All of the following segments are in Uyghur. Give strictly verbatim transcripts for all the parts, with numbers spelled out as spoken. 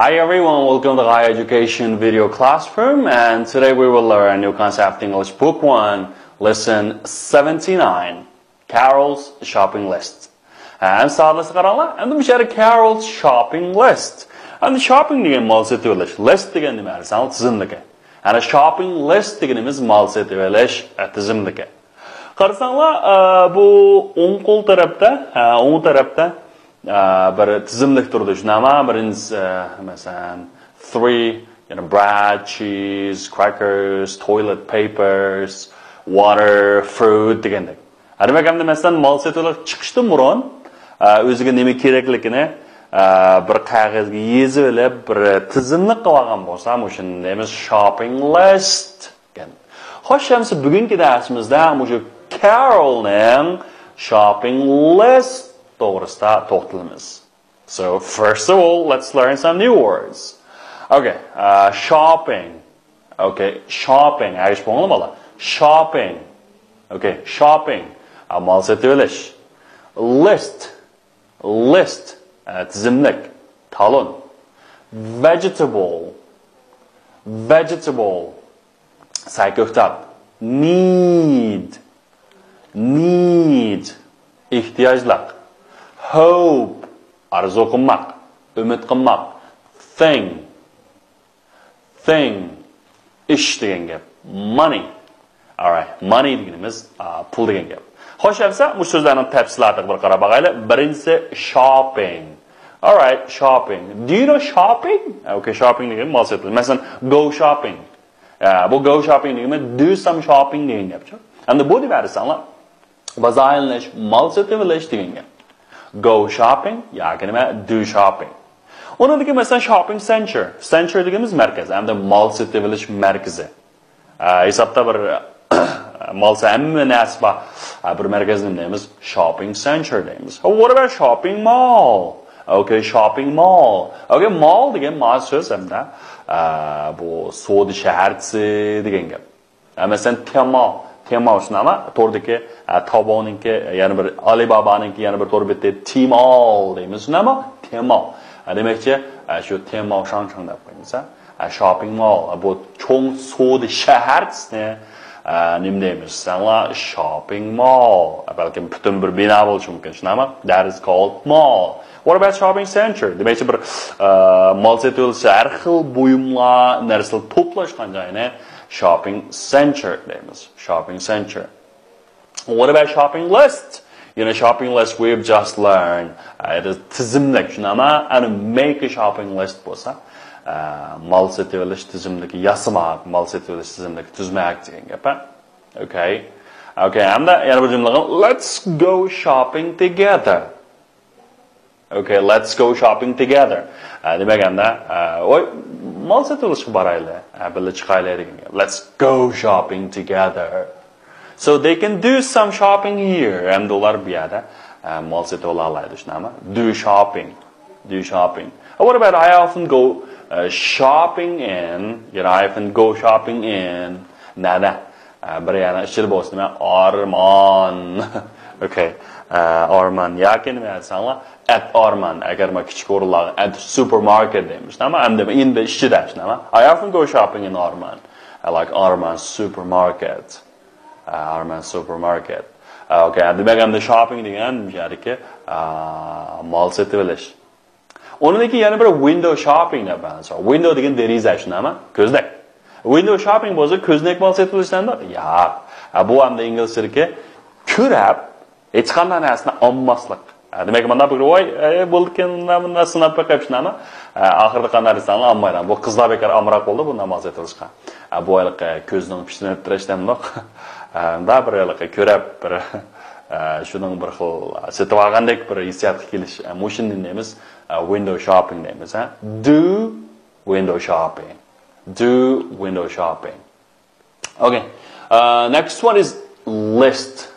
Hi everyone, welcome to the Higher Education Video Classroom, and today we will learn New Concept English Book one, Lesson seventy-nine, Carol's Shopping List. ئەمدى سادىلىسىغا قاراڭلار. ئەمدى مۇشۇ يەردە Carol's Shopping List. ئەمدى shopping دېگەن مال سېتىۋېلىش. List دېگەن نېمە دېسەڭلار، تىزىملىكى. يەنى shopping list دېگىنىمىز مال سېتىۋېلىش، ئە، تىزىملىكى. قارىساڭلار، ئە، بۇ ئوڭ قول تەرەپتە، ئە، ئوڭ تەرەپتە، ئە، بىر تىزىملىك تۇرىدۇ. شۇنداقمۇ؟ بىرىنچىسى، ئە، مەسىلەن، three، يەنى bread, cheese, crackers, toilet papers, water, fruit دېگەندەك. ھە، دېمەك، ئەمدى مەسىلەن، مال سېتىۋېلىپ چىقىشتىن بۇرۇن، ئە، ئۆزىگە نېمە كېرەكلىكىنى، ئە، بىر قەغەزگە يېزىۋېلىپ، بىر تىزىملىك قىلىۋالغان بولسا، مۇشۇنى دەيمىز shopping list دېگەن. خوش، ئەمسە بۈگۈنكى دەرسىمىزدە مۇشۇ كارولنىڭ shopping list توغرىسىدا توختىلىمىز. So, first of all, let's learn some new words. Okay, uh, shopping. Okay, shopping. ئەگىش بولۇڭلار بالا. Shopping. Okay, shopping. ئە، مال سېتىۋېلىش. List. List. ئە، تىزىملىك. تالون. Vegetable. Vegetable. سەي كۆكتات. Need. Need. ئېھتىياجلىق. Hope. ئارزۇ قىلماق. ئۈمىد قىلماق. Thing. Thing. ئىش دېگەن گەپ. Money. Alright. Money دېگىنىمىز، ئا، پۇل دېگەن گەپ. خوش، ئەمسە مۇشۇ سۆزلەرنىڭ تەپسىلاتىغا بىر قاراپ باقايلى. بىرىنچىسى shopping. Alright, shopping. Do you know shopping? Okay, shopping دېگەن مال سېتىش. مەسىلەن، go shopping. ئە، بۇ go shopping دېگىنى do some shopping دېگەن گەپچۇ. ئەمدى بۇ دېمە دېسەڭلار، بازار ئايلىنىش، مال سېتىۋېلىش دېگەن گەپ. Go shopping ياكى نېمە، do shopping. ئۇنىڭدىكى مەسىلەن shopping center. Center دېگىنىمىز مەركەز، ئەمدى مال سېتىۋېلىش مەركىزى. ئە، ھېسابتا بىر مال سە-، ھەممە نەرسە بار. ئە، بىر مەركەزنى نېمە دەيمىز؟ Shopping center دەيمىز. What about shopping mall? Okay, shopping mall. Okay, mall دېگەن ما سۆز ھەمدە، ئە، بۇ سودا شەھەرچىسى دېگەن گەپ. ئە، مەسىلەن، تېماۋ. تېماۋ شۇنداقمۇ؟ توردىكى، ئە، تاۋباۋنىڭكى، يەنە بىر ئالىبابانىڭكى يەنە بىر تور بېتى تېماۋ دەيمىز. شۇنداقمۇ؟ تېماۋ. ئە، دېمەكچى، ئە، شۇ تېماۋ شاڭشاڭ دەپ قويمىسا. ئە، shopping mall. ئە، بۇ چوڭ سودا شەھەرچىسىنى، ئە، نېمە دەيمىز دېسەڭلار، shopping mall. ئە، بەلكىم پۈتۈن بىر بىنا بولۇشى مۇمكىن. شۇنداقمۇ؟ That is called mall. What about shopping center? دېمەكچى، بىر، ئە، مال سېتىۋېلىش، ھەر خىل بۇيۇملار، نەرسىلەر توپلاشقان جاينى shopping center دەيمىز. Shopping center. What about shopping list? You know, shopping list we've just learned. ئە، تىزىملىك، شۇنداقمۇ؟ ئەنە make a shopping list بولسا، ئە، مال سېتىۋېلىش تىزىملىكى ياسىماق، مال سېتىۋېلىش تىزىملىكى تۈزمەك دېگەن گەپ، ھە؟ Okay. Okay, ھەمدە يەنە بىر جۈملە قىلىڭ. Let's go shopping together. Okay, let's go shopping together. ئە، دېمەك ئەمدى، ئە، ۋاي، مال سېتىۋېلىشقا بارايلى. ئە، بىللە چىقايلى دېگەن گەپ. Let's go shopping together. So they can do some shopping here. ئەمدى ئۇلار بۇ يەردە، ئە، مال سېتىۋالالايدۇ، شۇنداقمۇ؟ Do shopping. Do shopping. What about I often go, uh, shopping in? You know, I often go shopping in. نەدە؟ ئە، بىر يەرنىڭ ئىچىدە بولسا نېمە؟ ئارمان. Okay. ئە، ئارمان. ياكى نېمە دېسەڭلار؟ At ئارمان. ئەگەر ما كىچىك ئورۇنلارغا at supermarket دەيمىز. شۇنداقمۇ؟ ئەمدى in the ئىچىدە، شۇنداقمۇ؟ I often go shopping in ئارمان. I like ئارمان supermarket. ئە، ئارمان supermarket. ئە، okay. دېمەك، ئەمدى shopping دېگەن بۇ يەردىكى، ئە، مال سېتىۋېلىش. ئۇنىڭدىن كېيىن يەنە بىر window shopping دەپ مەنىسى بار. Window دېگەن دېرىزە، شۇنداقمۇ؟ كۆزنەك. Window shopping بولسا كۆزنەك مال سېتىۋېلىش دەمدۇ؟ ياق. ھە، بۇ ئەمدى ئىنگلىزچىدىكى كۆرۈپ، ھېچقانداق نەرسىنى ئالماسلىق. ھە، دېمەك، مانا بىر ۋاي، ئە، بولىدىكەن، مانا بۇنداق سىناپ بېقىپ، شۇنداقمۇ؟ ھە، ئاخىرىدا قانداق دېسەڭلار ئالمايدىغان. بۇ قىزلار بىكار ئامراق بولدى بۇنداق مال سېتىۋېلىشقا. ھە، بۇ ھېلىقى كۆزنىڭ پىشىنىپ تۇرۇش دەمدۇق. ھە، مۇنداق بىر ھېلىقى كۆرۈپ، بىر، ئە، شۇنىڭ بىر خىل سېتىۋالغاندەك بىر ھېسسىياتقا كېلىش. ئە، مۇشۇنى دەيمىز، ئە، window shopping دەيمىز، ھە. Do window shopping. Do window shopping. Okay. Uh, next one is list.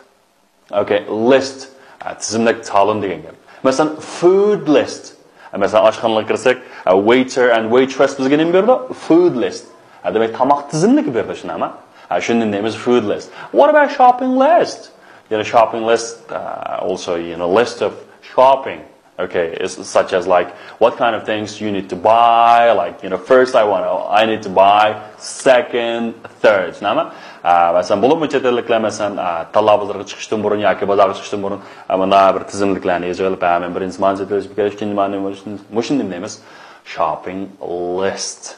Okay, list. ئە، تىزىملىك تالون دېگەن گەپ. مەسىلەن، food list. ئە، مەسىلەن، ئاشخانىلارغا كىرسەك، ئە، waiter and waitress بىزگە نېمە بېرىدۇ؟ Food list. ئە، دېمەك، تاماق تىزىملىكى بېرىدۇ، شۇنداقمۇ؟ ئە، شۇنى دەيمىز food list. What about shopping list? You know, shopping list, uh, also, you know, list of shopping. Okay, it's such as, like, what kind of things you need to buy, like, you know, first I want to, I need to buy, second, third. شۇنداقمۇ؟ ئە، مەسىلەن، بولۇپمۇ چەت ئەللىكلەر، مەسىلەن، ئە، تاللا بازىرىغا چىقىشتىن بۇرۇن ياكى بازارغا چىقىشتىن بۇرۇن، ئە، مۇنداق بىر تىزىملىكلەرنى يېزىۋېلىپ، ھە، مەن بىرىنچىسى مانا سېتىۋېلىشىم كېرەك، ئىككىنچى مانا نېمە، مۇشۇنى، مۇشۇنى نېمە دەيمىز؟ Shopping list.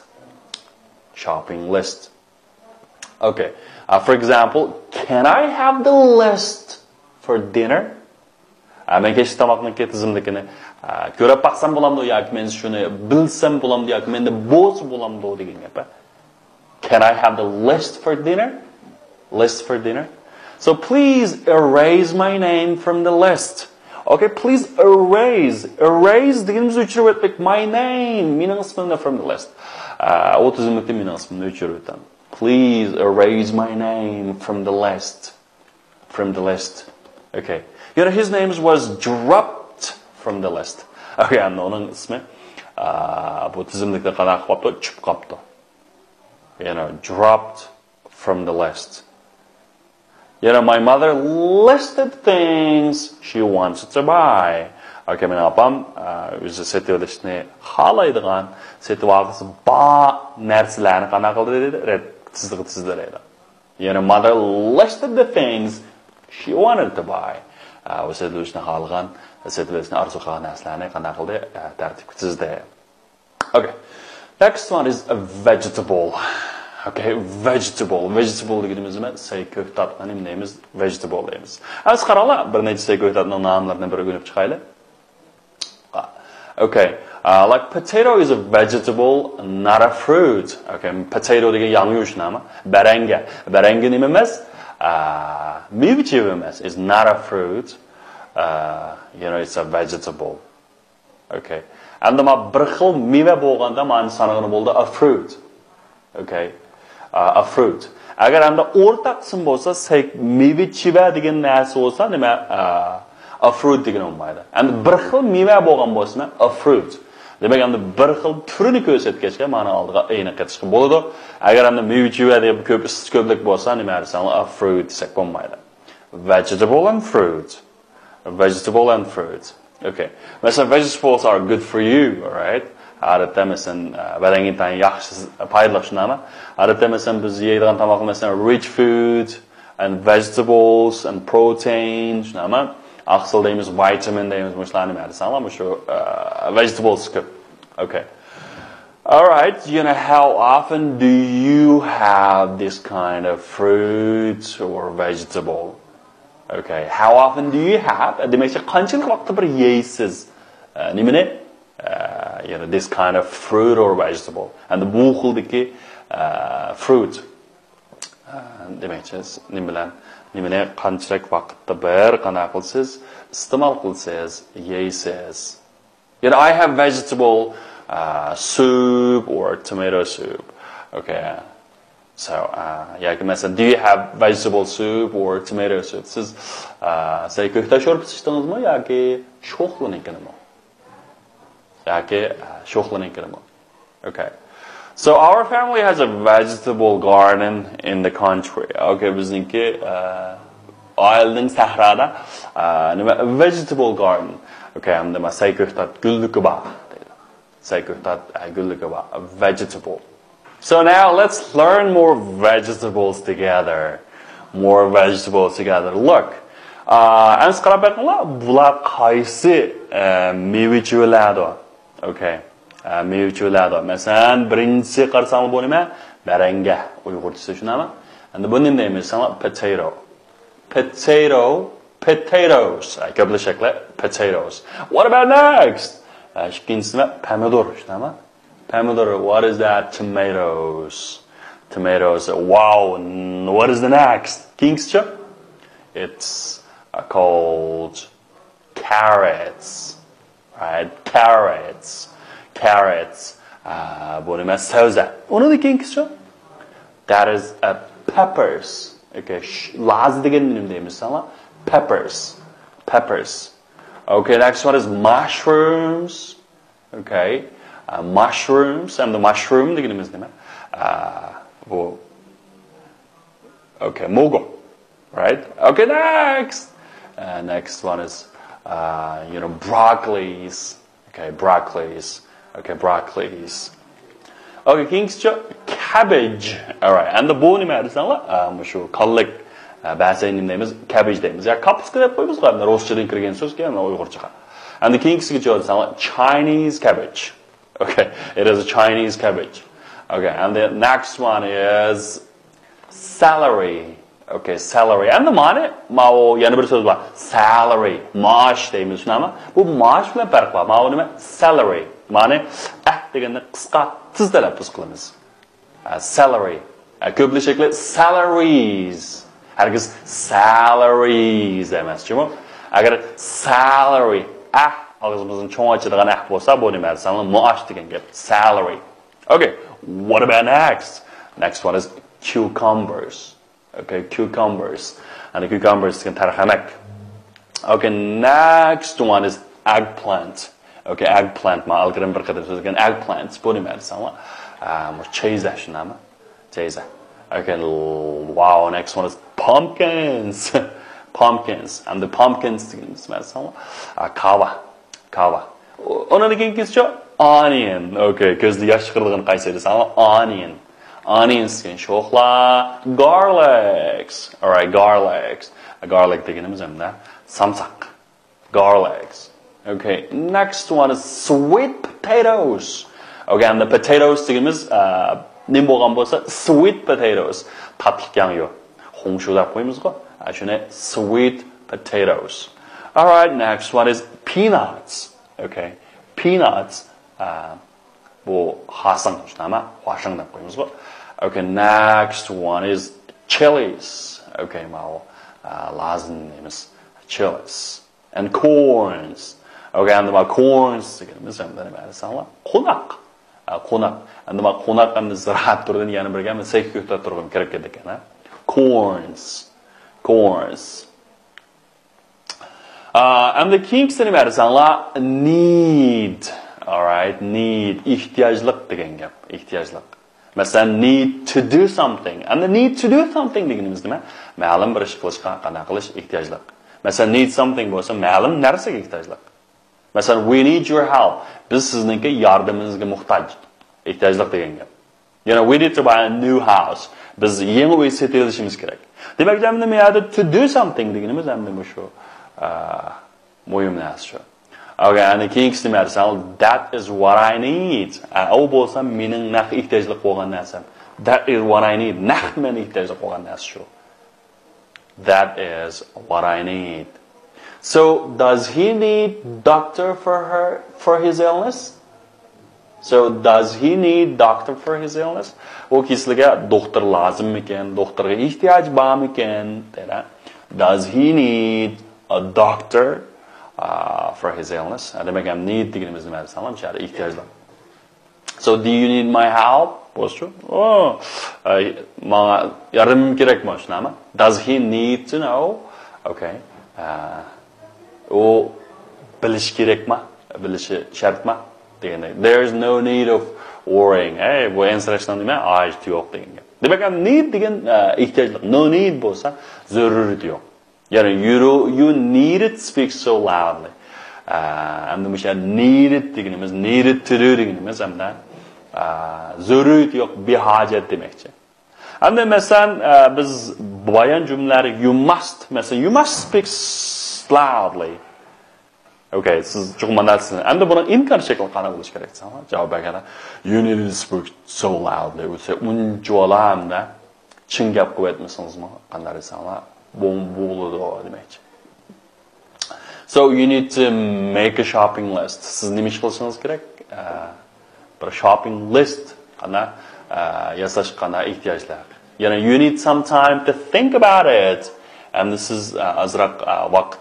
Shopping list. Okay. Uh, for example, can I have the list for dinner? ئە، مەن كەچلىك تاماقنىڭكى تىزىملىكىنى، ئە، كۆرۈپ باقسام بولامدۇ ياكى مەن شۇنى بىلسەم بولامدۇ ياكى مەندە بولسا بولامدۇ دېگەن گەپ. Can I have the list for dinner? List for dinner. So please erase my name from the list. Okay, please erase. Erase دېگىنىمىز ئۆچۈرۈۋەتمەك. My name، مېنىڭ ئىسمىمنى from the list. ئە، ئۇ تىزىملىكتىن مېنىڭ ئىسمىمنى ئۆچۈرۈۋېتىڭ. Please erase my name from the list. From the list. Okay. You know, his name was dropped from the list. Okay, ئەمدى ئۇنىڭ ئىسمى، ئا، بۇ تىزىملىكتىن قانداق قىلىپ قاپتۇ؟ چۈشۈپ قاپتۇ. You know, dropped from the list. You know, my mother listed things she wanted to buy. Okay, مېنىڭ ئاپام، ئا، ئۆزى سېتىۋېلىشنى خالايدىغان، سېتىۋالغۇسى بار نەرسىلەرنى قانداق قىلدى دېدى؟ رەت تىزىغا تىزدى دەيدۇ. يەنى mother listed the things she wanted to buy. ئە، ئۇ سېتىۋېلىشنى خالىغان، سېتىۋېلىشنى ئارزۇ قىلغان نەرسىلەرنى قانداق قىلدى؟ ئە، تەرتىپكە تىزدى. Okay. Next one is a vegetable. Okay, vegetable. Vegetable دېگىنىمىز نېمە؟ سەي كۆكتات. نېمە دەيمىز؟ Vegetable دەيمىز. ئەمسە قاراڭلار، بىر نەچچە سەي كۆكتاتنىڭ ناملىرىنى بىر ئۆگىنىپ چىقايلى. Okay. Uh, like, potato is a vegetable, not a fruit. Okay, potato دېگەن ياڭيۇ شۇنداقمۇ؟ بەرەڭگە. بەرەڭگە نېمە ئەمەس؟ ئا، مېۋە چېۋە ئەمەس. It's not a fruit. Uh, you know, it's a vegetable. Okay. ئەمدى مانا بىر خىل مېۋە بولغاندا مانا سانىغىلى بولىدۇ a fruit. Okay. Uh, a fruit. ئەگەر ئەمدى ئورتاق ئىسىم بولسا، سەي مېۋە چېۋە دېگەن نەرسە بولسا، نېمە، ئا، a fruit دېگىنى بولمايدۇ. ئەمدى بىر خىل مېۋە بولغان بولسا، a fruit. دېمەك، ئەمدى بىر خىل تۈرىنى كۆرسەتكەچكە، مانا ئالدىغا ئېنىق قېتىشقا بولىدۇ. ئەگەر ئەمدى مېۋە چېۋە دەپ كۆپ، ئىسمى كۆپلۈك بولسا، نېمە دېسەڭلار، a fruit دېسەك بولمايدۇ. Vegetable and fruit. Vegetable and fruit. Okay. مەسىلەن، vegetables are good for you, right? ئادەتتە، مەسىلەن، بەدەنگە ئىنتايىن ياخشى، پايدىلىق، شۇنداقمۇ؟ ئادەتتە، مەسىلەن، بىز يەيدىغان تاماق، مەسىلەن، rich food and vegetables and protein، شۇنداقمۇ؟ ئاقسىل دەيمىز، vitamin دەيمىز، مۇشۇلارنى نېمە دېسەڭلار، مۇشۇ، ئە، vegetables كۆپ. Okay. All right, you know, how often do you have this kind of fruit or vegetable? Okay, how often do you have? دېمەكچى، قانچىلىك ۋاقىتتا بىر يەيسىز؟ ئە، نېمىنى؟ ئە، you know, this kind of fruit or vegetable. ئەمدى بۇ خىلدىكى، ئە، fruit. ئە، دېمەكچى، نېمە بىلەن، نېمىنى قانچىلىك ۋاقىتتا بىر قانداق قىلىسىز؟ ئىستېمال قىلىسىز، يەيسىز. You know, I have vegetable, uh, soup or tomato soup. Okay. So, uh, ياكى مەسىلەن، do you have vegetable soup or tomato soup? سىز، ئە، سەي كۆكتات شورپىسى ئىچتىڭىزمۇ ياكى شوخلىنىڭكىنىمۇ؟ ياكى، ئە، شوخلىنىڭكىنىمۇ؟ Okay. So our family has a vegetable garden in the country. Okay, بىزنىڭكى، ئە، ئائىلىنىڭ سەھرادا، ئە، نېمە، vegetable garden. Okay, ئەمدى مانا سەي كۆكتات گۈللۈكى بار دەيدۇ. سەي كۆكتات، ئە، گۈللۈكى بار. Vegetable. So now let's learn more vegetables together. More vegetables together. Look. ئە، ئەمسە قاراپ بېقىڭلار، بۇلار قايسى، ئە، مېۋە چېۋىلەردۇ؟ Okay. ئە، مېۋە چېۋىلەردۇ. مەسىلەن، بىرىنچىسى قارىساڭلار بۇ نېمە؟ بەرەڭگە. ئۇيغۇرچىسى شۇنداقمۇ؟ ئەمدى بۇنى نېمە دەيمىز دېسەڭلار، potato. Potato. Potatoes. ئە، كۆپلىشەكلەر. Potatoes. What about next? ئە، ئىككىنچىسى نېمە؟ پەمىدۇر. شۇنداقمۇ؟ پەمىدۇر. What is that? Tomatoes. Tomatoes. Wow. What is the next? كېيىنكىسىچۇ؟ It's, uh, called carrots. Right? Carrots. Carrots. ئە، بۇ نېمە؟ سەۋزە. ئۇنىڭدىن كېيىنكىسىچۇ؟ That is a peppers. Okay. لازا دېگەن نېمە دەيمىز دېسەڭلار؟ Peppers. Peppers. Okay, next one is mushrooms. Okay. ئە، mushrooms. ئەمدى mushroom دېگىنىمىز نېمە؟ ئە، بۇ. Okay, موگۇڭ. Right? Okay, next. Uh, next one is, uh, you know, broccolis. Okay, broccolis. Okay, broccolis. Okay, كېيىنكىسىچۇ؟ Cabbage. Alright. Endi bu nima desanglar? Mışı kallık. Bäseynim deymiz, cabbage deymiz. Ya kapuska dep qoyuyoruz. Rusçadan kirgen söz ki, yani uyg'urchaga. Endi keyingisigacha desanglar, Chinese cabbage. Okay, it is a Chinese cabbage. Okay, and the next one is celery. Okay, celery. Endi mani, mao yana bir söz var. Salary, maaş deymiz, shunami? Bu maaş bilan farq bor. Mao nima? Celery. Mani, eh deganda qisqa, tez talaffuz qilamiz. Uh, celery. Uh, ko'plik shakli salaries. Hargiz salaries emas, chimo? Agar salary, ah, og'zimizni cho'ng ochadigan ah bo'lsa, bu nima desanglar, maosh degan gap. Salary. Okay, what about next? Next one is cucumbers. Okay, cucumbers. And the cucumbers degan tarxamak. Okay, next one is eggplant. Okay, eggplant. Ma algrim bir qadar sözgen eggplant. Bu nima desanglar? Um, cheyza shunami? Cheyza. Okay, wow, next one is pumpkins. Pumpkins. And the pumpkins degan nima desanglar? Uh, kava. Kava. Ondan keyingisi onion. Okay, ko'zda yosh chiqarilgan qaysi desanglar? Onion. Onions degan shoxlar. Garlics. Alright, garlics. Garlic deganimiz hamda samsaq. Garlics. Okay, next one is sweet potatoes. Okay, and the potatoes deganimiz uh, nima bo'lgan bo'lsa, sweet potatoes. Tatlı yangi. Hongshu deb qo'yamizku. Shuni sweet potatoes. Alright, next one is peanuts. Okay, peanuts. Uh, bu hasang, shunami? Huashang deb qo'yamizku. Okay, next one is chilies. Okay, mao uh, lazim deymiz. Chilies. And corns. Okay, endi ma corns deganimiz endi nima desanglar? Qo'naq. Qo'naq. Endi ma qo'naq endi ziraat turidan yana birga men sekko'kda turg'im kirib ketgan. Corns. Corns. Endi keyingisi nima desanglar? Need. Alright, need. Ehtiyojliq degan gap. Ehtiyojliq. Masalan, need to do something. Endi need to do something deganimiz nima? Ma'lum bir ish qilishga qanday qilish ehtiyojliq. Masalan, need something bo'lsa, ma'lum narsaga ehtiyojliq. Masalan, we need your help. Biz sizningki yordamingizga muhtoj. Ehtiyojliq degan gap. Yana we need to buy a new house. Biz yangi uy sotib olishimiz kerak. Demak, endi nima yerda to do something deganimiz endi bu shu muhim narsa shu. Okay, endi keyingisi nima desang, that is what I need. U bo'lsa mening naq ehtiyojli bo'lgan narsam. That is what I need. Naq men ehtiyojli bo'lgan narsa shu. That is what I need. So, does he need doctor for her for his illness? So, does he need doctor for his illness? U kishiga doktor lozimmikan, doktorga ehtiyoj bormikan? Does he need a doctor uh, for his illness? Demak, ham need deganimiz nima desanglar, bu yerda ehtiyojlar. So, do you need my help? Boshqa. Oh, manga yordamim kerakmi, shunami? Does he need to know? Okay. Uh, u bilish kerakmi? Bilishi shartmi? Deganda, there is no need of worrying. Hey, bu ensirashdan nima? Hojat yo'q degan gap. Demak, need degan uh, ehtiyojliq. No need bo'lsa, zarurat yo'q. Ya'ni you, you needed speak so loudly. Endi bu yerda needed deganimiz, needed to do deganimiz hamda zarurat yo'q, behojat demoqchi. Endi masalan, biz bayon jumlalar you must, masalan, you must speak loudly. Okay, siz chuqur ma'nosini. Endi buni inkor shakli qanday bo'lishi kerak desam, javob berganda you needed speak so loudly. Uncha olamda chin gap qilib aytmasangizmi, qanday desanglar, bu bo'ladi demoqchi. So you need to make a shopping list. Siz nima ish qilishingiz kerak? Bir shopping list qana yasash qana ehtiyojlar. Yana you need some time to think about it. Endi siz ozroq vaqt,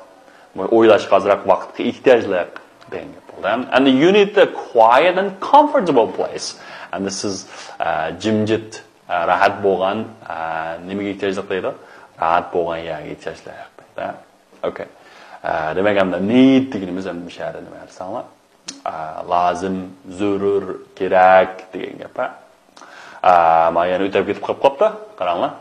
o'ylashga ozroq vaqtga ehtiyojlar degan gap bo'ldi. And you need a quiet and comfortable place. Endi siz jimjit, rahat bo'lgan nimaga ehtiyojliq deydi? Rahat bo'lgan yerga ehtiyojlar deydi. Okay. Demak, endi need deganimiz endi bu yerda nima desanglar? Lozim, zarur, kerak degan gap. Mana yana o'tib ketib qolib qolibdi. Qaranglar.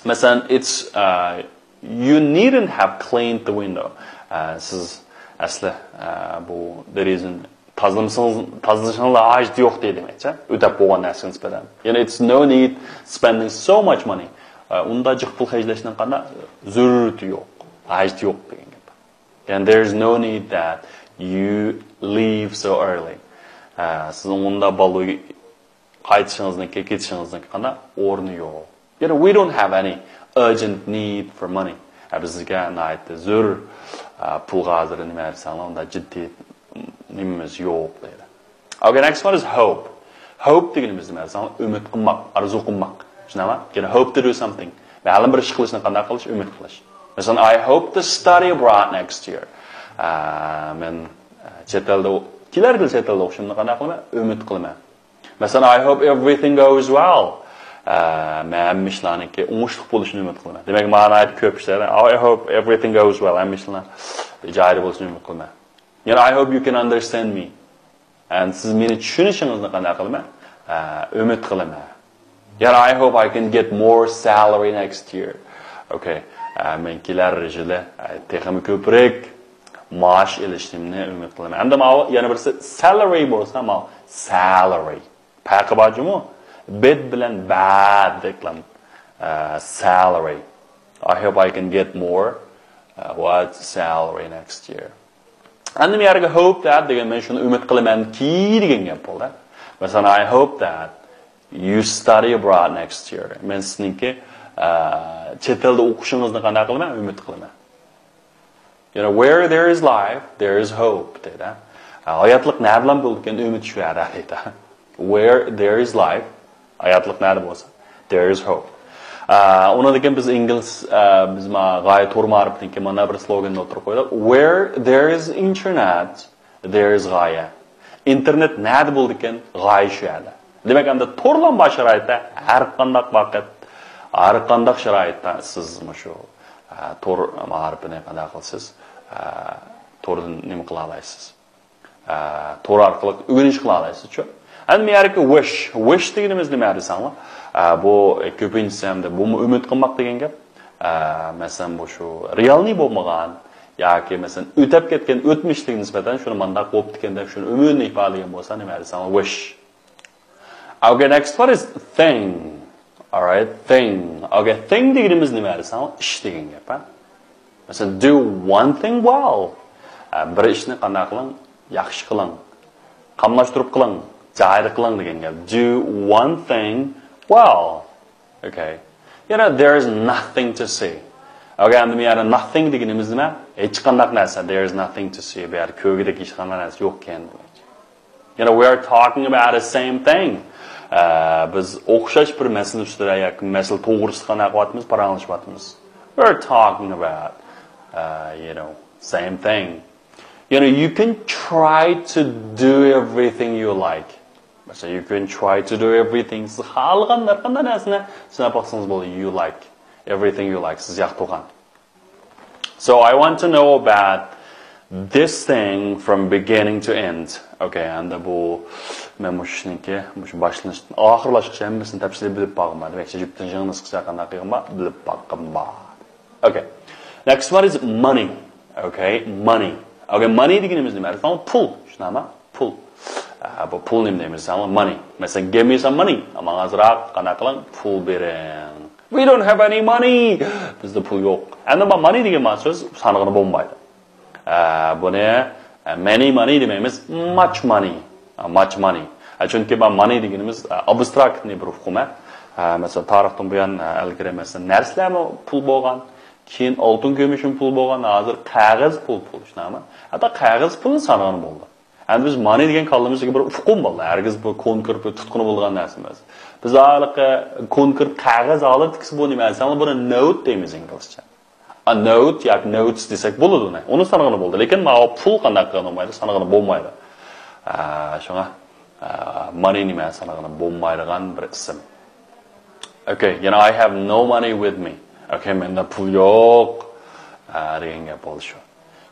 Masalan, it's uh, you needn't have cleaned the window. ئە، سىز ئەسلى، ئە، بۇ دېرىزىنى تازىلىمىسىڭىز، تازىلىشىڭىزغا ھاجىتى يوق دەيدۇ، دېمەكچى. ئۆتەپ بولغان نەرسىگە نىسبەتەن. يەنى it's no need spending so much money. ئە، ئۇنداق جىق پۇل خەجلەشنىڭ قانداق زۆرۈرىيىتى يوق، ھاجىتى يوق دېگەن گەپ. And there's no need that you leave so early. ئە، سىزنىڭ ئۇنداق بالدۇر قايتىشىڭىزنىڭكى، كېتىشىڭىزنىڭكى قانداق ئورنى يوق. You know, we don't have any urgent need for money. ئە، بىزگە ناھايىتى زۆرۈر، ئە، پۇلغا ھازىر نېمە دېسەڭلار، ئۇنداق جىددىي نېمىمىز يوق دەيدۇ. Okay, next one is hope. Hope دېگىنىمىز نېمە دېسەڭلار، ئۈمىد قىلماق، ئارزۇ قىلماق. شۇنداقمۇ؟ يەنى hope to do something. مەلۇم بىر ئىش قىلىشنى قانداق قىلىش؟ ئۈمىد قىلىش. مەسىلەن، I hope to study abroad next year. ئە، مەن، ئە، چەت ئەلدە ئو-، كېلەر يىل چەت ئەلدە ئوقۇشۇمنى قانداق قىلىمەن؟ ئۈمىد قىلىمەن. مەسىلەن، I hope everything goes well. ئە، مەن ھەممە ئىشلارنىڭكى ئوڭۇشلۇق بولۇشىنى ئۈمىد قىلىمەن. دېمەك، مانا ناھايىتى كۆپ ئىشلار. I hope everything goes well. ھەممە ئىشلار جايىدا بولۇشىنى ئۈمىد قىلىمەن. يەنى I hope you can understand me. And سىز مېنى چۈشىنىشىڭىزنى قانداق قىلىمەن؟ ئە، ئۈمىد قىلىمەن. يەنى I hope I can get more salary next year. Okay. ئە، مەن كېلەر يىلى، ئە، تېخىمۇ كۆپرەك مائاش ئېلىشىمنى ئۈمىد قىلىمەن. ئەمدى ماۋۇ يەنە بىرسى salary بولسا، ماۋۇ salary. پەرقى بار جۇمۇ. Bet بىلەن bad دەكلام. ئە، salary. I hope I can get more، ئە، what salary next year. ئەمدى بۇ يەرگە hope that دېگەن مەن شۇنى ئۈمىد قىلىمەنكى دېگەن گەپ بولدى. مەسىلەن، I hope that you study abroad next year. مەن سىزنىڭكى، ئە، چەت ئەلدە ئوقۇشىڭىزنى قانداق قىلىمەن؟ ئۈمىد قىلىمەن. You know, where there is life, there is hope دەيدۇ. ئە، ھاياتلىق نەدىلا بولىدىكەن، ئۈمىد شۇ يەردە دەيدۇ. Where there is life, ھاياتلىق نەدە بولسا، there is hope. ئە، ئۇنىڭدىن كېيىن بىز ئىنگلىز، ئە، بىز ما غايە تور مائارىپىدىن كېيىن مانا بىر سلوگاننى ئوتتۇرىغا قويدۇق. Where there is internet, there is غايە. ئىنتېرنېت نەدە بولىدىكەن، غايە شۇ يەردە. دېمەك، ئەمدى تورلام بار شارائىتتا ھەر قانداق ۋاقىت، ھەر قانداق شارائىتتا سىز مۇشۇ، ئە، تور مائارىپىنى قانداق قىلىسىز، ئە، توردىن نېمە قىلالايسىز. ئە، تور ئارقىلىق ئۆگىنىش قىلالايسىزچۇ. ئەمدى بۇ يەردىكى wish، wish دېگىنىمىز نېمە دېسەڭلار؟ ئە، بۇ كۆپىنچىسى ئەمدى بۇمۇ ئۈمىد قىلماق دېگەن گەپ. ئە، مەسىلەن، بۇ شۇ رېئالنىي بولمىغان ياكى مەسىلەن ئۆتەپ كەتكەن ئۆتمۈشلۈككە نىسبەتەن شۇنى مانداق بوپتىكەن دەپ شۇنى ئۈمىدنى ئىپادىلىگەن بولسا نېمە دېسەڭلار؟ Wish. Okay, next one is thing. Alright, thing. Okay, thing دېگىنىمىز نېمە دېسەڭلار؟ ئىش دېگەن گەپ، ھە؟ مەسىلەن، do one thing well. ئە، بىر ئىشنى قانداق قىلىڭ؟ ياخشى قىلىڭ. قاملاشتۇرۇپ قىلىڭ. جايىدا قىلىڭ دېگەن گەپ. Do one thing well. Okay. يەنە there is nothing to see. Okay, ئەمدى بۇ يەردە nothing دېگىنىمىز نېمە؟ ھېچقانداق نەرسە. There is nothing to see. بۇ يەردە كۆرگۈدەك ھېچقانداق نەرسە يوق ئىكەن. You know, we are talking about the same thing. ئە، بىز ئوخشاش بىر مەسىلە ئۈستىدە ياكى مەسىلە توغرىسىدا قانداق قىلىۋاتىمىز؟ پاراڭلىشىۋاتىمىز. We're talking about, uh, you know, same thing. You know, you can try to do everything you like. مەسىلەن، you can try to do everything. سىز خالىغان ھەر قانداق نەرسىنى سىناپ باقسىڭىز بولىدۇ. You like. Everything you like. سىز ياقتۇرغان. So I want to know about this thing from beginning to end. Okay, ئەمدى بۇ مەن مۇشۇ ئىشنىڭكى، مۇشۇ باشلىنىشتىن ئاخىرلاشقىچە ھەممىسىنى تەپسىلىي بىلىپ باققىن. دېمەكچى، جۈپتىن جىڭنىسقىچە قانداق قىلغىن بار، بىلىپ باققىن بار. Okay. Next one is money. Okay, money. Okay, money دېگىنىمىز نېمە؟ پۇل، شۇنداقمۇ؟ پۇل. ئە، بۇ پۇل نېمە دەيمىز؟ Money. مەسىلەن، give me some money. ماڭا ئازراق قانداق قىلىڭ؟ پۇل بېرىڭ. We don't have any money. بىزدە پۇل يوق. ئەمدى ما money دېگەن ما سۆز سانىغىلى بولمايدۇ. ئە، بۇنى، ئە، many money دېمەيمىز. Much money. ئە، much money. ئە، چۈنكى ما money دېگىنىمىز، ئە، ئابستراكتنى بىر ئۇقۇم، ئە. ئە، مەسىلەن، تارىختىن بۇيان، ئە، ئىلگىرى، مەسىلەن، نەرسىلەرمۇ پۇل بولغان، كېيىن ئالتۇن كۈمۈشمۇ پۇل بولغان، ھازىر قەغەز پۇل، پۇل، شۇنداقمۇ؟ ھەتتا قەغەز پۇلنى سانىغىلى بولىدۇ. ئەمدى بىز money دېگەن كاللىمىزدىكى بىر ئۇقۇم بولدى. ھەرگىز بۇ كونكرېت بىر تۇتقىنى بولىدىغان نەرسە ئەمەس. بىز ھېلىقى كونكرېت قەغەز ھالەتتىكىسى بۇ نېمە دېسەڭلار، بۇنى note دەيمىز ئىنگلىزچە. A note ياكى notes دېسەك بولىدۇ ئۇنى. ئۇنى سانىغىلى بولىدۇ. لېكىن ماۋۇ پۇل قانداق قىلغىلى بولمايدۇ، سانىغىلى بولمايدۇ. ئە، شۇڭا، ئە، money نېمە سانىغىلى بولمايدىغان بىر ئىسىم. Okay, you know, I have no money with me. Okay, مەندە پۇل يوق. ئە، دېگەن گەپ بولدى شۇ.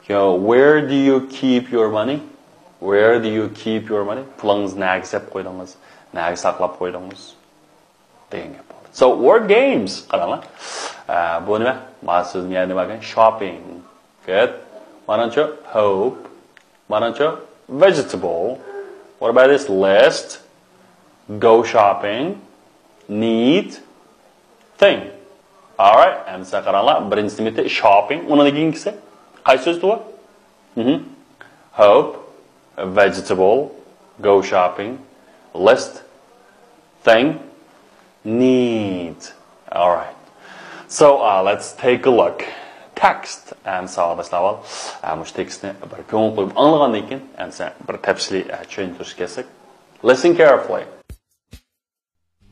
You know, where do you keep your money? Where do you keep your money? پۇلىڭىزنى نەگە سېلىپ قويدىڭىز؟ نەگە ساقلاپ قويدىڭىز؟ دېگەن گەپ بولدى. So, word games. قاراڭلار. ئە، بۇ نېمە؟ ما سۆز نېمە دېمەكچى؟ Shopping. Good. مانانچە hope، مانانچە vegetable. What about this list? Go shopping، need، thing. Alright، ئەمسە قاراڭلار، بىرىنچىسى نېمە؟ Shopping. ئۇنىڭدىن كېيىنكىسى قايسى سۆز بۇ؟ مهم. Hope، vegetable، go shopping، list، thing، need. Alright. So, uh, let's take a look. Text. ئەمسە ساۋاقداشلار ئاۋۋال، ئە، مۇشۇ تېكىستنى بىر كۆڭۈل قويۇپ ئاڭلىغاندىن كېيىن، ئەمسە بىر تەپسىلىي، ئە، چۈشەندۈرۈشكە كەلسەك. Listen carefully.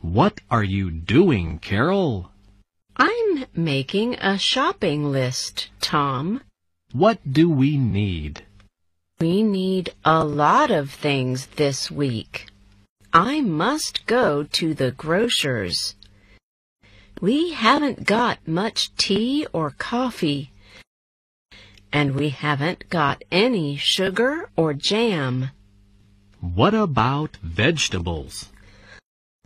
What are you doing, Carol? I'm making a shopping list, Tom. What do we need? We need a lot of things this week. I must go to the grocer's. We haven't got much tea or coffee, and we haven't got any sugar or jam. What about vegetables?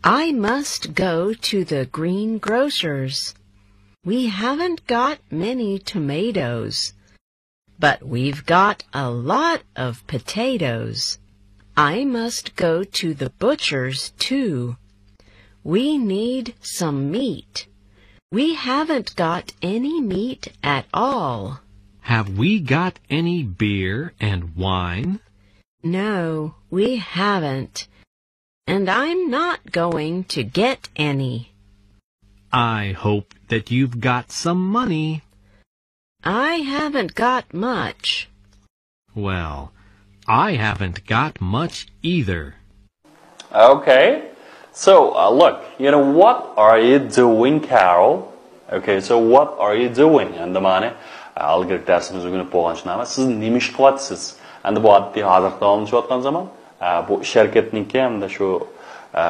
I must go to the greengrocer's. We haven't got many tomatoes, but we've got a lot of potatoes. I must go to the butcher's too. We need some meat. We haven't got any meat at all. Have we got any beer and wine? No, we haven't. And I'm not going to get any. I hope that you've got some money. I haven't got much. Well, I haven't got much either. Okay. So, uh, look, you know, what are you doing, Carol? Okay, so what are you doing? ئەمدى مانا، ئە، ئىلگىرىكى دەرسىمىزدە ئۆگىنىپ بولغان شۇنداقمۇ؟ سىز نېمە ئىش قىلىۋاتىسىز؟ ئەمدى بۇ ئاددىي ھازىرقى داۋاملىشىۋاتقان زامان، ئە، بۇ ئىش ھەرىكەتنىڭكى ھەمدە شۇ، ئە،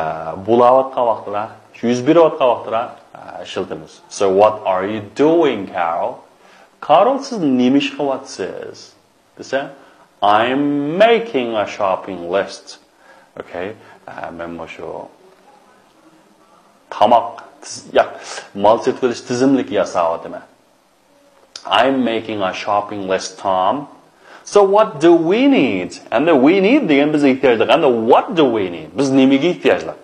بولاۋاتقان ۋاقتىدا، شۇ يۈز بېرىۋاتقان ۋاقتىدا، ئە، ئىشلىتىمىز. So what are you doing, Carol? كارول، سىز نېمە ئىش قىلىۋاتىسىز؟ دېسە، I'm making a shopping list. Okay. ئە، مەن مۇشۇ تاماق، تىز-، ياق، مال سېتىۋېلىش تىزىملىكى ياساۋاتىمەن. I'm making a shopping list, Tom. So what do we need? ئەمدى we need دېگەن بىز ئېھتىياجلىق. ئەمدى what do we need? بىز نېمىگە ئېھتىياجلىق؟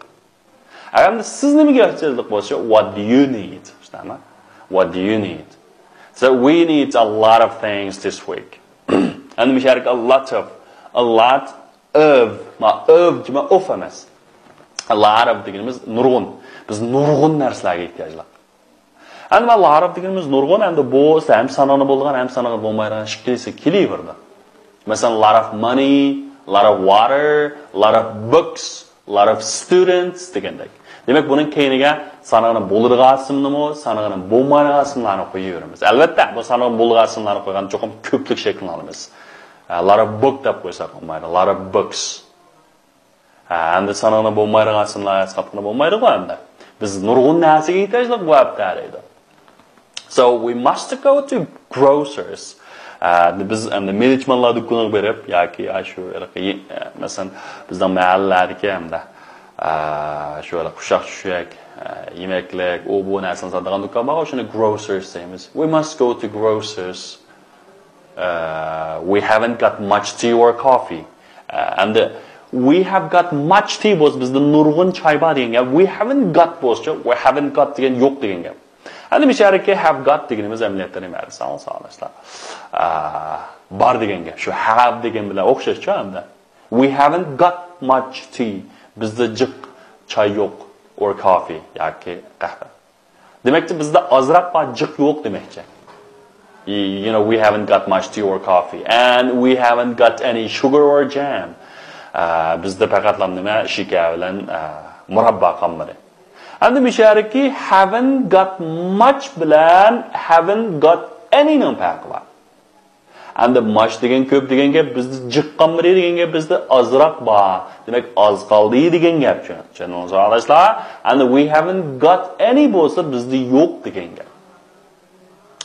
ئەمدى سىز نېمىگە ئېھتىياجلىق بولسا، what do you need? شۇنداقمۇ؟ What do you need? So we need a lot of things this week. ئەمدى مۇشۇ يەردىكى a lot of، a lot of، ما of، ما of ئەمەس. A lot of دېگىنىمىز نۇرغۇن. بىز نۇرغۇن نەرسىلەرگە ئېھتىياجلىق. ئەمدى مانا لاراب دېگىنىمىز نۇرغۇن، ئەمدى بۇ ھەم سانىغىنى بولىدىغان، ھەم سانىغىنى بولمايدىغان ئىككىلىسى كېلىۋېرىدۇ. مەسىلەن، lot of money، lot of water، lot of books، lot of students دېگەندەك. دېمەك، بۇنىڭ كەينىگە سانىغىنى بولىدىغان ئىسىمنىمۇ، سانىغىنى بولمايدىغان ئىسىملارنى قويۇۋېرىمىز. ئەلۋەتتە، بۇ سانىغىنى بولىدىغان ئىسىملارنى قويغاندا چوقۇم كۆپلۈك شەكلىنى ئالىمىز. ئە، lot of book دەپ قويساق بولمايدۇ، lot of books. ھە، ئەمدى سانىغىنى بولمايدىغان ئىسىملار ھېسابقىلى بولمايدىغۇ ئەمدى. بىز نۇرغۇن نەرسىگە ئېھتىياجلىق بۇ ھەپتە دەيدۇ. So we must go to grocers. ئە، بىز ئەمدى مىلىچمانلار دۇكىنىغا بېرىپ ياكى ئاشۇ ھېلىقى، ئە، مەسىلەن، بىزنىڭ مەھەللىلەردىكى ئەمدى، ئە، شۇ ھېلىقى ئۇششاق چۈششەك، ئە، يېمەكلىك، ئۇ بۇ نەرسىنى ساتىدىغان دۇكان بارغۇ، شۇنى grocers دەيمىز. We must go to grocers. ئە، we haven't got much tea or coffee. ئە، ئەمدى we have got much tea بولسا بىزدە نۇرغۇن چاي بار دېگەن گەپ. We haven't got بولسىچۇ، we haven't got دېگەن يوق دېگەن گەپ. ئەمدى مۇشۇ يەردىكى have got دېگىنىمىز ئەمەلىيەتتە نېمە دېسەڭلار ساۋاقداشلار؟ ئە، بار دېگەن گەپ. شۇ have دېگەن بىلەن ئوخشاشچۇ ئەمدى. We haven't got much tea. بىزدە جىق چاي يوق. Or coffee ياكى قەھۋە. دېمەكچى، بىزدە ئازراق بار، جىق يوق دېمەكچى. You know, we haven't got much tea or coffee. And we haven't got any sugar or jam. ئە، بىزدە پەقەتلا نېمە، شېكەر بىلەن، ئە، مۇراببا قالمىدى. ئەمدى مۇشۇ يەردىكى haven't got much بىلەن haven't got any نىڭ پەرقى بار. ئەمدى much دېگەن كۆپ دېگەن گەپ، بىزدە جىق قالمىدى دېگەن گەپ، بىزدە ئازراق بار. دېمەك، ئاز قالدى دېگەن گەپ. چۈشەندىڭىزمۇ، ئاغىلاشلار؟ ئەمدى we haven't got any بولسا، بىزدە يوق دېگەن گەپ.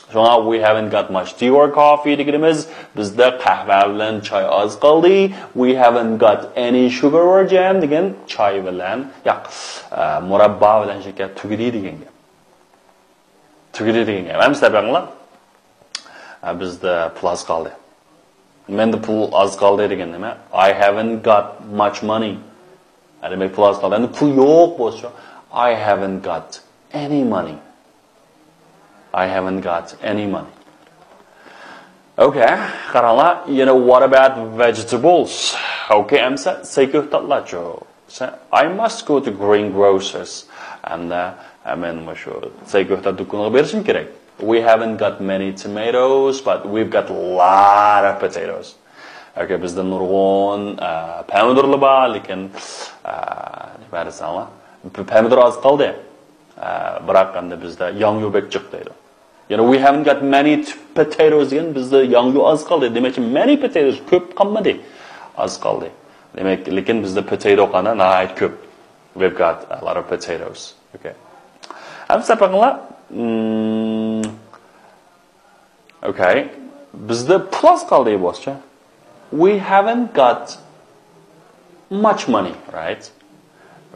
شۇڭا we haven't got much tea or coffee دېگىنىمىز، بىزدە قەھۋە بىلەن چاي ئاز قالدى. We haven't got any sugar or jam دېگەن چاي بىلەن، ياق، ئە، مۇراببا بىلەن شېكەر تۈگىدى دېگەن گەپ. تۈگىدى دېگەن گەپ. ئەمسە بېقىڭلار. ئە، بىزدە پۇل ئاز قالدى. مەندە پۇل ئاز قالدى دېگەن نېمە؟ I haven't got much money. ھە، دېمەك، پۇل ئاز قالدى. ئەمدى پۇل يوق بولسىچۇ؟ I haven't got any money. I haven't got any money. Okay، قاراڭلار. يەنە what about vegetables? Okay، ئەمسە سەي كۆكتاتلارچۇ؟ I must go to greengrocers. ئەمدى مەن مۇشۇ سەي كۆكتات دۇكىنىغا بېرىشىم كېرەك. We haven't got many tomatoes, but we've got a lot of potatoes. Okay، بىزدە نۇرغۇن، ئە، پەمىدۇرلار بار، لېكىن، ئە، نېمە دېسەڭلار، پەمىدۇر ئاز قالدى. ئە، بىراق ئەمدى بىزدە ياڭيۇ بەك جىق دەيدۇ. يەنى we haven't got many t-، potatoes دېگەن بىزدە ياڭيۇ ئاز قالدى. دېمەكچى، many potatoes كۆپ قالمىدى. ئاز قالدى. دېمەك، لېكىن بىزدە potato قانداق؟ ناھايىتى كۆپ. We've got a lot of potatoes. Okay. ئەمسە بېقىڭلار. مم، Okay. بىزدە پۇل ئاز قالدى بولسىچۇ؟ We haven't got much money, right?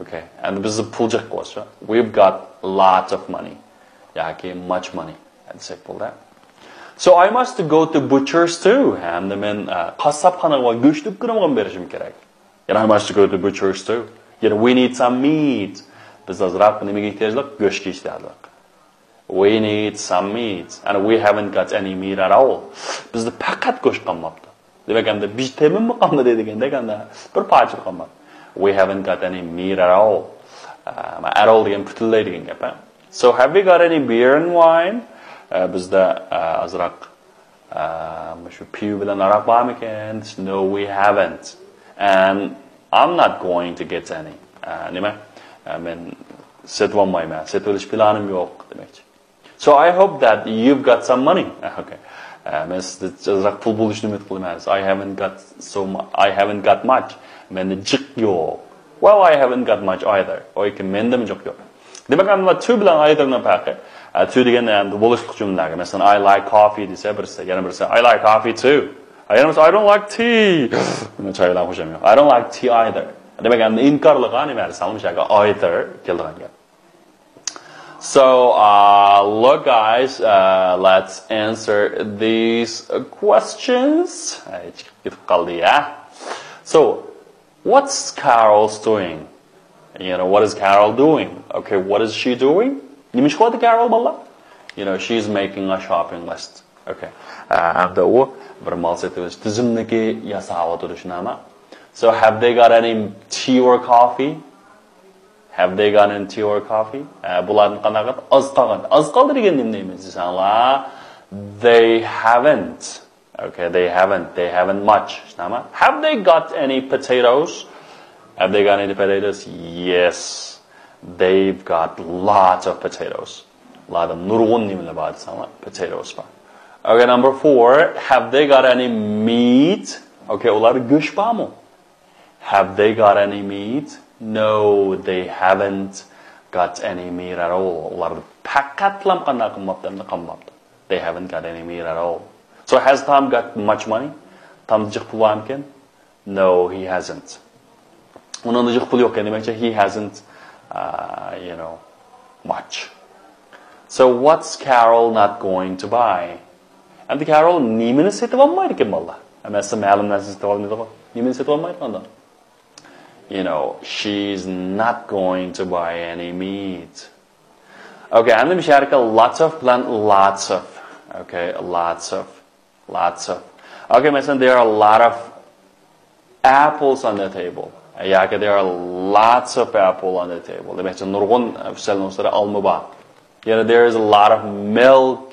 Okay. ئەمدى بىزدە پۇل جىق بولسىچۇ؟ We've got lots of money. ياكى much money دېسەك بولىدۇ. So I must go to butcher's too. ئەمدى مەن، ئە، قاسساپخانىغا، گۆش دۇكىنىغا بېرىشىم كېرەك. يەنە I must go to butcher's too. يەنە we need some meat. بىز ئازراق نېمىگە ئېھتىياجلىق؟ گۆشكە ئېھتىياجلىق. We need some meat. And we haven't got any meat at all. بىزدە پەقەت گۆش قالماپتۇ. دېمەك، ئەمدى بىر تېمىممۇ قالمىدى دېگەندەك، ئەمدى بىر پارچە قالماپتۇ. We haven't got any meat at all. ئە، at all دېگەن پۈتۈنلەي دېگەن گەپ، ھە؟ So have we got any beer and wine? ئە، بىزدە، ئە، ئازراق، ئە، مۇشۇ پىۋا بىلەن ھاراق بارمىكىن؟ No, we haven't. And I'm not going to get any. ئە، نېمە؟ ئە، مەن سېتىۋالمايمەن. سېتىۋېلىش پىلانىم يوق دېمەكچى. So I hope that you've got some money. ئە، okay. ئە، مەن سىزدە ئازراق پۇل بولۇشىنى ئۈمىد قىلىمەن. I haven't got so mu-، I haven't got much. مەندە جىق يوق. Well, I haven't got much either. ئوكەي، مەندىمۇ جىق يوق. دېمەك، ئەمدى to بىلەن either نىڭ پەرقى. ئە، to دېگەن ئەمدى بولۇشلۇق جۈملىلەرگە. مەسىلەن، I like coffee دېسە بىرسى، يەنە بىرسى، I like coffee too. ئە، يەنە بىرسى، I don't like tea. مەن چاي بىلەن خۇشام يوق. I don't like tea either. دېمەك، ئەمدى ئىنكارلىققا نېمە دېسەڭلار، مۇشۇ يەرگە either كېلىدىغان گەپ. So, uh, look, guys, uh, let's answer these questions. ئەي، چىقىپ كېتىپ قالدى، يا. So, what's Carol's doing? You know, what is Carol doing? Okay, what is she doing? نېمە ئىش قىلىۋاتىدۇ كارول، بالىلار؟ You know, she's making a shopping list. Okay. ئە، ئەمدى ئۇ بىر مال سېتىۋېلىش تىزىملىكى ياساۋاتىدۇ، شۇنداقمۇ؟ So, have they got any tea or coffee? Have they got any tea or coffee? ئە، بۇلاردىن قانداق گەپ؟ ئاز قالغان. ئاز قالدى دېگەن نېمە دەيمىز دېسەڭلار؟ They haven't. Okay, they haven't. They haven't much. شۇنداقمۇ؟ Have they got any potatoes? Have they got any potatoes? Yes. They've got lots of potatoes. ئۇلاردا نۇرغۇن نېمىلەر بار دېسەڭلار، potatoes بار. Okay, number four. Have they got any meat? Okay, ئۇلاردا گۆش بارمۇ؟ Have they got any meat? No, they haven't got any meat at all. ئۇلار پەقەتلا قانداق قىلماپتۇ، ئەمدى قالماپتۇ. They haven't got any meat at all. So has Tom got much money? تامدا جىق پۇل بارمىكىن؟ No, he hasn't. ئۇنىڭدا جىق پۇل يوق ئىكەن، دېمەكچى، he hasn't, uh, you know, much. So what's Carol not going to buy? ئەمدى كارول نېمىنى سېتىۋالمايدىكىن، بالىلار؟ ھەممىسى مەلۇم نەرسىنى سېتىۋالمايدىغۇ. نېمىنى سېتىۋالمايدىغاندۇ؟ You know, she's not going to buy any meat. Okay, ئەمدى مۇشۇ يەردىكى lots of بىلەن lots of. Okay, lots of. Lots of. Okay, مەسىلەن, there are a lot of apples on the table. ياكى there are lots of apple on the table. دېمەكچى، نۇرغۇن ئۈستەلنىڭ ئۈستىدە ئالما بار. يەنە there is a lot of milk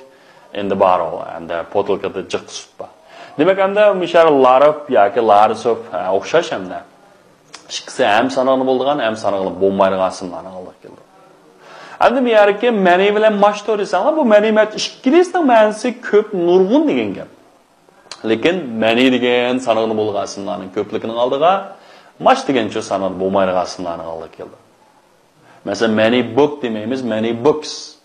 in the bottle. ئەمدى بوتۇلكىدا جىق سۈت بار. دېمەك، ئەمدى مۇشۇ lot of ياكى lots of، ھە، ئوخشاش ئەمدى. ئىككىسى ھەم سانىغىلى بولىدىغان، ھەم سانىغىلى بولمايدىغان ئىسىملارنى ئالدىغا كېلىدۇ. ئەمدى بۇ يەردىكى many بىلەن much تور دېسەڭلار، بۇ many much ئىككىلىسىنىڭ مەنىسى كۆپ، نۇرغۇن دېگەن گەپ. لېكىن many دېگەن سانىغىلى بولىدىغان ئىسىملارنىڭ كۆپلۈكىنىڭ ئالدىغا، much دېگەنچۇ سانىغىلى بولمايدىغان ئىسىملارنىڭ ئالدىغا كېلىدۇ. مەسىلەن، many book دېمەيمىز، many books.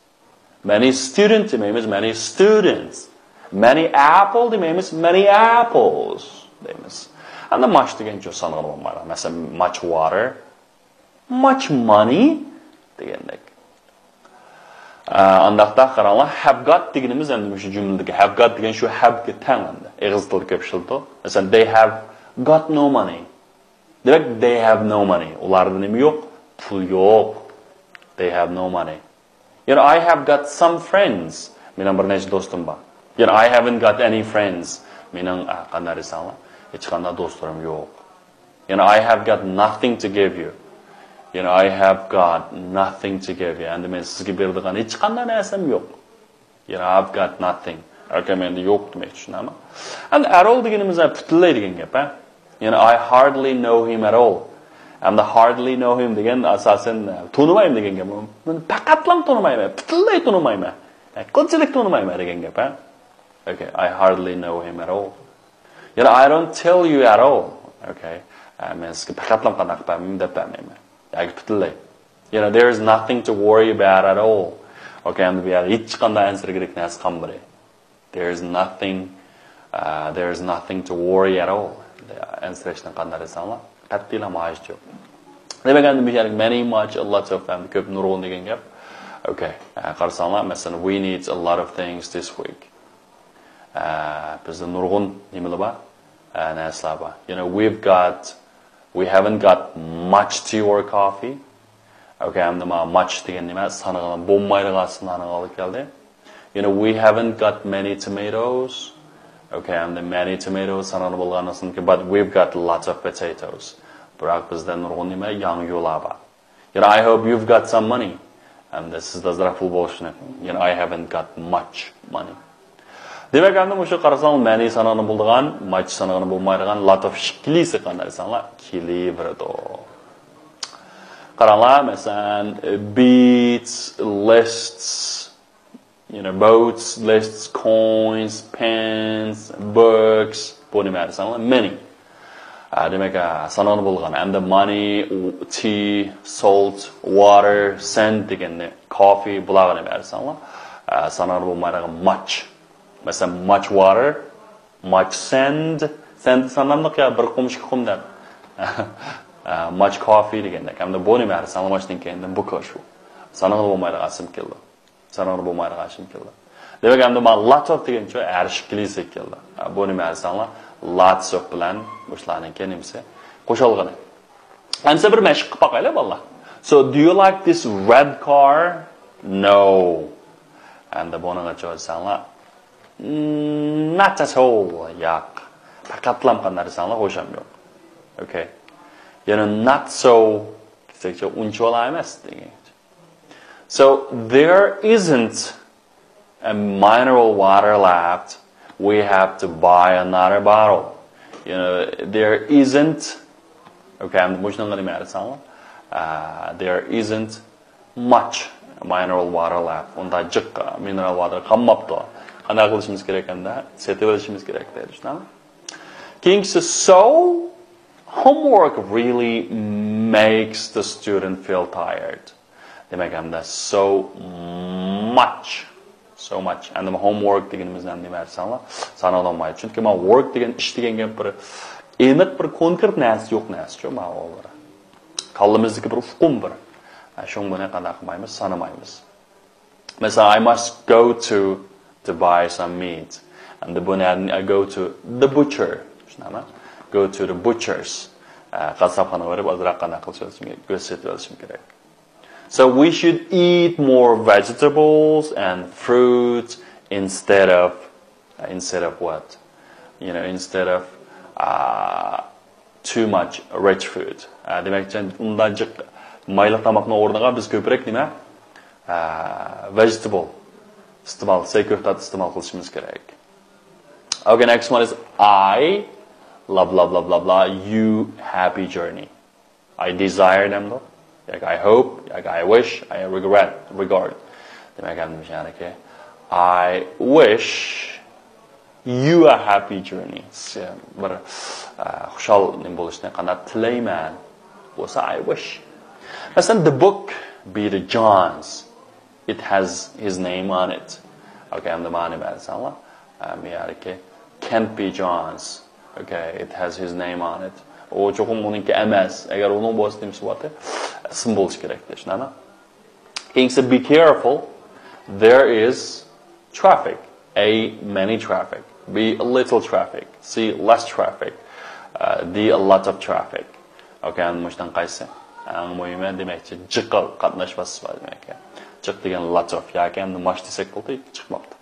Many student دېمەيمىز، many students. Many apple دېمەيمىز، many apples دەيمىز. ئەمدى much دېگەنچۇ سانىغىلى بولمايدۇ. مەسىلەن, much water, much money دېگەندەك. ئانداقتا قاراڭلار، have got دېگىنىمىز ئەمدى مۇشۇ جۈملىدىكى have got دېگەن شۇ have گە تەڭ ئەمدى. ئېغىز تىلدا كۆپ ئىشلىتىدۇ. مەسىلەن، they have got no money. دېمەك، they have no money. ئۇلاردا نېمە يوق؟ پۇل يوق. They have no money. يەنە I have got some friends. مېنىڭ بىر نەچچە دوستۇم بار. يەنە I haven't got any friends. مېنىڭ، ئە، قانداق دېسەڭلار، ھېچقانداق دوستلىرىم يوق. يەنە I have got nothing to give you. يەنە I have got nothing to give you. ئەمدى مەن سىزگە بېرىدىغان ھېچقانداق نەرسەم يوق. يەنە I've got nothing. ئاكا، مەندە يوق دېمەكچى، چۈشىنەمەن؟ ئەمدى at all دېگىنىمىز پۈتۈنلەي دېگەن گەپ، ھە؟ يەنە I hardly know him at all. ئەمدى hardly know him دېگەن ئاساسەن، تونۇمايمەن دېگەن گەپ. مەن پەقەتلا تونۇمايمەن، پۈتۈنلەي تونۇمايمەن. قىلچىلىك تونۇمايمەن دېگەن گەپ، ھە؟ Okay, I hardly know him at all. يەنە I don't tell you at all. Okay. ئە، مەن سىزگە پەقەتلا قانداق قىلىپ بەرمەيمەن دەپ بەرمەيمەن. ياكى پۈتۈنلەي. يەنە there is nothing to worry about at all. Okay, ئەمدى بۇ يەردە ھېچقانداق ئەنسىرىگۈدەك نەرسە قالمىدى. There is nothing, uh, there is nothing to worry at all. ئەنسىرەشنىڭ قانداق دېسەڭلار، قەتئىيلا ھاجىتى يوق. دېمەك، ئەمدى مۇشۇ يەردە many, much, a lot of، ئەمدى كۆپ، نۇرغۇن دېگەن گەپ. Okay. ئە، قارىساڭلار، مەسىلەن، we need a lot of things this week. ئە، بىزدە نۇرغۇن نېمىلەر بار؟ ئە، نەرسىلەر بار. You know, we've got, we haven't got much tea or coffee. Okay, ئەمدى مانا much دېگەن نېمە؟ سانىغىلى بولمايدىغان سانىغا ئېلىپ كەلدى. You know, we haven't got many tomatoes. Okay, ئەمدى many tomatoes سانىغىلى بولغان نەرسىنىڭكى، but we've got lots of potatoes. بىراق بىزدە نۇرغۇن نېمە؟ ياڭيۇلار بار. يەنە I hope you've got some money. ئەمدى سىزدە ئازراق پۇل بولۇشىنى. يەنە I haven't got much money. دېمەك، ئەمدى مۇشۇ قارىساڭ، many سانىغىلى بولىدىغان، much سانىغىلى بولمايدىغان، lot of ئىككىلىسى قانداق دېسەڭلار، كېلىۋېرىدۇ. قاراڭلار، مەسىلەن، beads, lists, you know, boats, lists, coins, pens, books. بۇ نېمە دېسەڭلار، many. ئە، دېمەك، ئە، سانىغىلى بولغان. ئەمدى money, tea, salt, water, sand دېگەننى، coffee، بۇلارغا نېمە دېسەڭلار، ئە، سانىغىلى بولمايدىغان much. مەسىلەن، much water, much sand. Sand ساناملىق يا، بىر قۇم، ئىككى قۇم دەپ. ئە، much coffee دېگەندەك. ئەمدى بۇ نېمە دېسەڭلار، muchنىڭ كەينىدىن بۇ كوش بۇ. سانىغىلى بولمايدىغان ئىسىم كېلىدۇ. سانىغىلى بولمايدىغان ئىسىم كېلىدۇ. دېمەك، ئەمدى مانا lot of دېگەنچۇ ھەر ئىككىلىسى كېلىدۇ. ھە، بۇ نېمە دېسەڭلار، lots of بىلەن مۇشۇلارنىڭكى نېمىسى؟ قوشالغىنى. ئەمسە بىر مەشىق قىلىپ باقايلى، بالىلار. So, do you like this red car? No. ئەمدى بۇنىڭغىچۇ دېسەڭلار، not at all. ياق. پەقەتلام قانداق دېسەڭلار، خوشام يوق. Okay. يەنە not so دېسەكچۇ، ئۇنچىۋالا ئەمەس دېگەن. So, there isn't a mineral water left. We have to buy another bottle. You know, there isn't. Okay, ئەمدى مۇشۇنىڭغا نېمە دېسەڭلار؟ ئە، there isn't much mineral water left. ئۇنداق جىق mineral water قالماپتۇ. قانداق قىلىشىمىز كېرەك ئەمدى؟ سېتىۋېلىشىمىز كېرەك دەيدۇ، شۇنداقمۇ؟ كېيىنكىسى، so homework really makes the student feel tired. دېمەك، ئەمدى so much. So much. ئەمدى homework دېگىنىمىز نېمە دېسەڭلار، سانىغىلى بولمايدۇ. چۈنكى مانا work دېگەن، ئىش دېگەن گەپ بىر ئېنىق، بىر كونكرېت نەرسە يوق نەرسىچۇ، مانا ئۇ بىر. كاللىمىزدىكى بىر ئۇقۇم بىر. ھە، شۇڭا بۇنى قانداق قىلمايمىز؟ سانىمايمىز. مەسىلەن، I must go to, to buy some meat. ئەمدى بۇنى I go to the butcher. شۇنداقمۇ؟ Go to the butcher's. ئە، قاسساپخانىغا بېرىپ، ئازراق قانداق قىلىش، گۆش سېتىۋېلىشىم كېرەك. So we should eat more vegetables and fruits instead of, uh, instead of what? You know, instead of, uh, too much rich food. Uh, دېمەكچى، ئۇنداق جىق مايلىق تاماقنىڭ ئورنىغا بىز كۆپرەك نېمە؟ Uh, vegetable ئىستېمال، سەي كۆكتات ئىستېمال قىلىشىمىز كېرەك. Okay, next one is I love, love, love, love, love you happy journey. I desire دەمدۇ؟ ياكى I hope، ياكى I wish، I regret، regard. دېمەك، ئەمدى مۇشۇ يەردىكى، I wish you a happy journey. سىزگە بىر، ئە، خۇشال نېمە بولۇشنى قانداق تىلەيمەن. بولسا I wish. مەسىلەن، the book be the John's. It has his name on it. Okay, ئەمدى مانا نېمە دېسەڭلار؟ ئە، مۇ يەردىكى can't be John's. Okay, it has his name on it. ئۇ چوقۇم ئۇنىڭكى ئەمەس. ئەگەر ئۇنىڭ بولسا نېمىسى بولاتتى؟ ئىسىم بولۇشى كېرەكتى، شۇنداقمۇ؟ كېيىنكىسى be careful. There is traffic. A, many traffic. B, a little traffic. C, less traffic. Uh, D, a lot of traffic. Okay, مۇشۇنىڭ قايسى؟ ئەڭ مۇھىمى، دېمەكچى، جىقىل قاتناش باسسا بار دېمەك. جىق دېگەن lot of ياكى ئەمدى much دېسەك بولدى، چىقماپتۇ.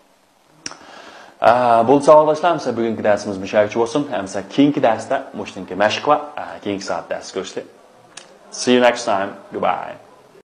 ئە، بولسا ساۋاقداشلار، مىسال بۈگۈنكى دەرسىمىز مۇشۇ يەرگىچە بولسۇن. ئەمسە كېيىنكى دەرستە مۇشۇنىڭكى مەشىق بار. ئە، كېيىنكى سائەت دەرس كۆرۈشلى. See you next time. Goodbye.